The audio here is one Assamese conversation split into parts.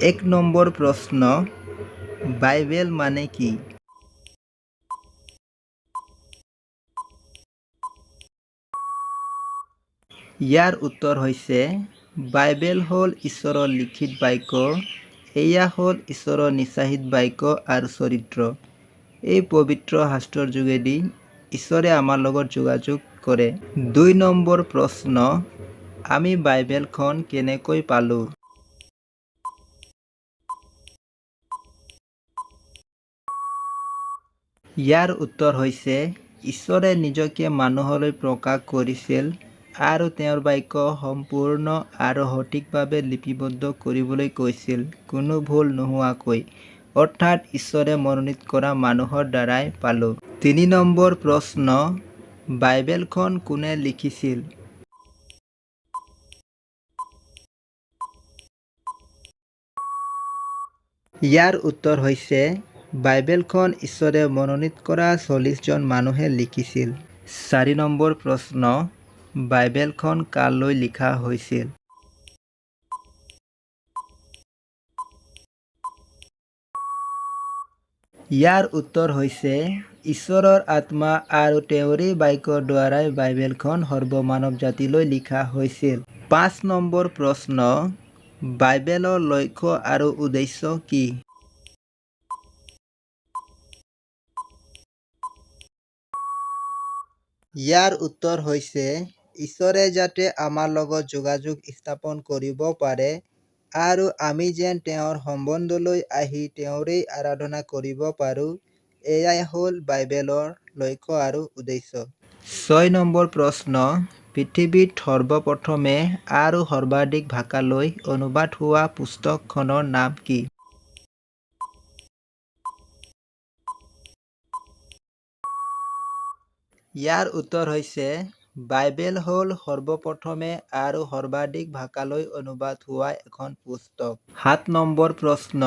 1 নম্বৰ প্ৰশ্ন, বাইবেল মানে কি? ইয়াৰ উত্তৰ হৈছে, বাইবেল হ'ল ঈশ্বৰৰ লিখিত বাক্য। এয়া হ'ল ঈশ্বৰৰ নিঃসৃত বাক্য আৰু চৰিত্ৰ। এই পবিত্ৰ শাস্ত্ৰৰ যোগেদি ঈশ্বৰে আমাৰ লগত যোগাযোগ কৰে। 2 নম্বৰ প্ৰশ্ন, আমি বাইবেলখন কেনেকৈ পালোঁ? ইয়াৰ উত্তৰ হৈছে, ঈশ্বৰে নিজকে মানুহলৈ প্ৰকাশ কৰিছিল আৰু তেওঁৰ বাক্য সম্পূৰ্ণ আৰু সঠিকভাৱে লিপিবদ্ধ কৰিবলৈ কৈছিল, কোনো ভুল নোহোৱাকৈ। অৰ্থাৎ ঈশ্বৰে মনোনীত কৰা মানুহৰ দ্বাৰাই পালোঁ। 3 নম্বৰ প্ৰশ্ন, বাইবেলখন কোনে লিখিছিল? ইয়াৰ উত্তৰ হৈছে, বাইবেলখন ঈশ্বৰে মনোনীত কৰা 40 জন মানুহে লিখিছিল। 4 নম্বৰ প্ৰশ্ন, বাইবেলখন কালৈ লিখা হৈছিল? ইয়াৰ উত্তৰ হৈছে, ঈশ্বৰৰ আত্মা আৰু তেওঁৰেই বাক্যৰ দ্বাৰাই বাইবেলখন সৰ্বমানৱ জাতিলৈ লিখা হৈছিল। 5 নম্বৰ প্ৰশ্ন, বাইবেলৰ লক্ষ্য আৰু উদ্দেশ্য কি? ইয়াৰ উত্তৰ হৈছে, ঈশ্বৰে যাতে আমাৰ লগত যোগাযোগ স্থাপন কৰিব পাৰে আৰু আমি যেন তেওঁৰ সম্বন্ধলৈ আহি তেওঁৰেই আৰাধনা কৰিব পাৰোঁ, এয়াই হ'ল বাইবেলৰ লক্ষ্য আৰু উদ্দেশ্য। 6 নম্বৰ প্ৰশ্ন, পৃথিৱীত সৰ্বপ্ৰথমে আৰু সৰ্বাধিক ভাষালৈ অনুবাদ হোৱা পুস্তকখনৰ নাম কি? ইয়াৰ উত্তৰ হৈছে, বাইবেল হ'ল সৰ্বপ্ৰথমে আৰু সৰ্বাধিক ভাষালৈ অনুবাদ হোৱা এখন পুস্তক। 7 নম্বৰ প্ৰশ্ন,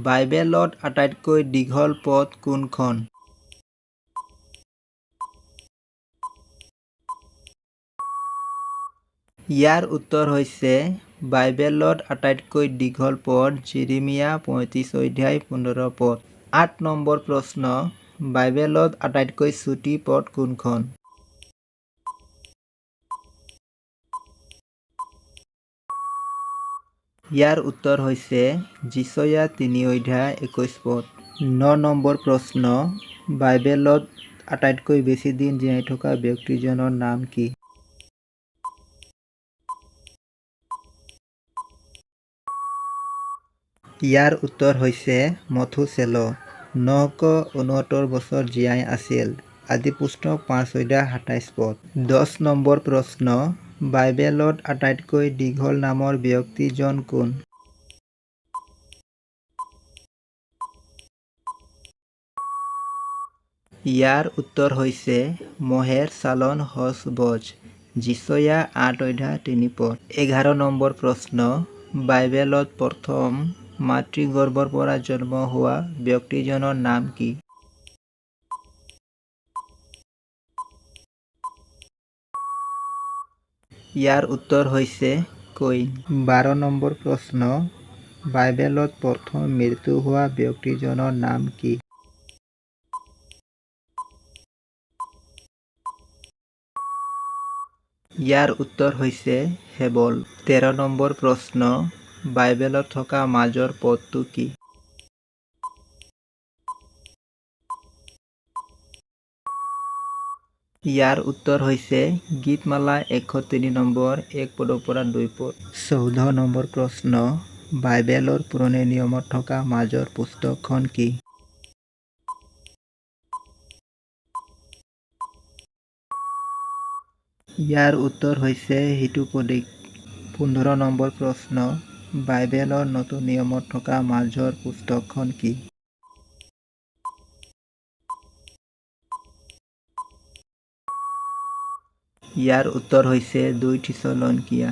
বাইবেলত আটাইতকৈ দীঘল পদ কোনখন? ইয়াৰ উত্তৰ হৈছে, বাইবেলত আটাইতকৈ দীঘল পদ যিৰিমিয়া 35 অধ্যায় 15 পদ। 8 নম্বৰ প্ৰশ্ন, বাইবেলত আটাইতকৈ চুটি পদ কোনখন? ইয়াৰ উত্তৰ হৈছে, যিচয়া 3 অধ্যায় 21 পদ। 9 নম্বৰ প্ৰশ্ন, বাইবেলত আটাইতকৈ বেছি দিন জীয়াই থকা ব্যক্তিজনৰ নাম কি? ইয়াৰ উত্তৰ হৈছে, মথুচেলহ, 969 বছৰ জীয়াই আছিল। আদিপুস্তক 5 অধ্যায় 27 পদ। 10 নম্বৰ প্ৰশ্ন, বাইবেলত আটাইতকৈ দীঘল নামৰ ব্যক্তিজন কোন? ইয়াৰ উত্তৰ হৈছে, মহেৰ-চালল-হচ-বজ, যিচয়া 8 অধ্যায় 3 পদ। 11 নম্বৰ প্ৰশ্ন, বাইবেলত প্ৰথম মাতৃগৰ্ভৰ পৰা জন্ম হোৱা ব্যক্তিজনৰ নাম কি? ইয়াৰ উত্তৰ হৈছে, কয়িন। 12 নম্বৰ প্ৰশ্ন, বাইবেলত প্ৰথম মৃত্যু হোৱা ব্যক্তিজনৰ নাম কি? ইয়াৰ উত্তৰ হৈছে, হেবল। 13 নম্বৰ প্ৰশ্ন, বাইবেলত থকা মাজৰ পদটো কি? ইয়াৰ উত্তৰ হৈছে, গীতমালা 103 নম্বৰ 1 পদৰ পৰা 2 পদ। 14 নম্বৰ প্ৰশ্ন, বাইবেলৰ পুৰণি নিয়মত থকা মাজৰ পুস্তকখন কি? ইয়াৰ উত্তৰ হৈছে, হিতোপদেশ। 15 নম্বৰ প্ৰশ্ন, বাইবেলৰ নতুন নিয়মত থকা মাজৰ পুস্তকখন কি? ইয়াৰ উত্তৰ হৈছে, 2 থিচলনীকীয়া।